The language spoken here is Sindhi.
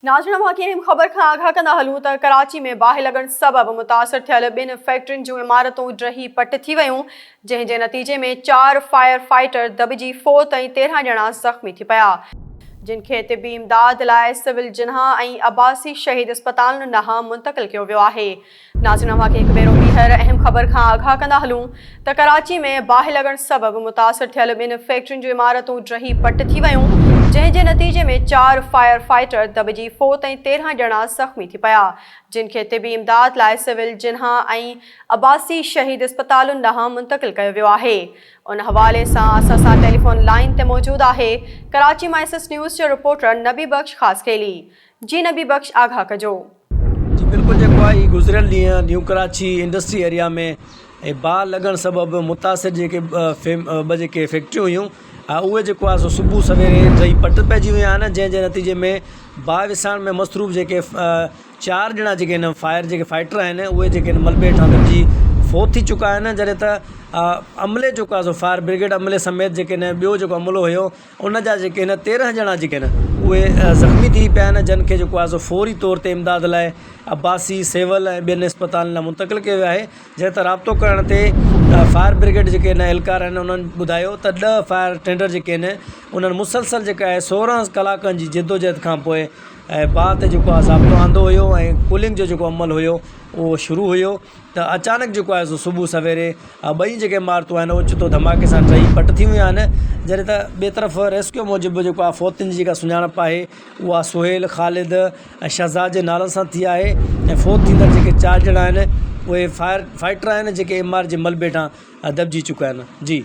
ناظرين اوهان کي اهم خبر کان آگاهه ڪندا هلون ته ڪراچي ۾ باهه لڳڻ سبب متاثر ٿيل ٻن فيڪٽرين جون عمارتون ڊهي پٽ ٿي ويون جنهن جي نتيجي ۾ چار فائر فائٽر دٻجي فوت ۽ 13 ڄڻا زخمي ٿي پيا جن کي طبي امداد لاء سول جناح ۽ عباسي شهيد اسپتالن ڏانهن منتقل ڪيو ويو آهي. ناظرين اوهان کي هڪ ڀيرو ٻيهر اهم خبر کان آگاهه ڪندا هلون ته ڪراچي ۾ باهه لڳڻ سبب متاثر ٿيل ٻن فيڪٽرين جون عمارتون ڊهي پٽ ٿي ويون جنهن جي نتيجي ۾ چار فائر فائٽر دٻجي فوت ۽ 13 ڄڻا زخمي ٿي پيا جن کي طبي امداد لاء سول جناح ۽ عباسي شهيد اسپتالن ڏانهن منتقل ڪيو ويو آهي ان حوالي سان اسان سان ٽيليفون لائين تي موجود آهي ڪراچي مان ايس ايس نيوز جو رپورٽر نبي بخش خاصخيلي جي نبي بخش آگاهه ڪجو. جي بلڪل جيڪو آهي هي گذريل ڏينهن نيو ڪراچي انڊسٽري ايريا ۾ باهه لڳڻ سبب متاثر جيڪي ٻه جيڪي فيڪٽريون هيون اهي جيڪو آهي سو صبح سويري ڊهي پٽ پئجي ويون آهن جنهن جي نتيجي ۾ باهه وسائڻ ۾ مصروف جيڪي چار ڄڻا جيڪي هن فائر جيڪي فائٽر آهن اهي جيڪي هن ملبي هيٺان دٻجي فوت ٿي چڪا آهن جڏهن ته عملي جيڪو آهي سو فائر برگيڊ عملي سميت جيڪي هن ٻيو جيڪو عملو هيو ان جا جيڪي هن 13 ڄڻا جيڪي آهن اهي زخمي ٿي پيا آهن جن کي جيڪو آهي سو فوري طور تي امداد لاء عباسي سول ۽ ٻين اسپتالن ڏانهن منتقل ڪيو ويو آهي جڏهن ته رابطو ڪرڻ تي فائر برگيڊ جيڪي هن اهلڪار آهن انهن ٻڌايو ته ڏهه فائر ٽينڊر جيڪي آهن انهن مسلسل جيڪا آهي 16 ڪلاڪن جي جدوجهد کان پوء باهه تي جيڪو آهي ضابطو آندو هيو ۽ ڪولنگ جو جيڪو عمل هيو اهو شروع هيو ته اچانڪ جيڪو آهي سو صبح سويري ٻئي جيڪي عمارتون آهن اوچتو ڌماڪي سان ڊهي پٽ ٿي ويون آهن جڏهن ته ٻئي طرف ريسڪيو موجب جيڪو آهي فوتين جي جيڪا سڃاڻپ آهي اها سهيل، خالد ۽ شهزاد جي نالن سان ٿي آهي ۽ فوت ٿيندڙ جيڪي چار ڄڻا آهن اهي فائر فائٽر آهن جيڪي عمارت جي ملبي هيٺان دٻجي چڪا آهن جي.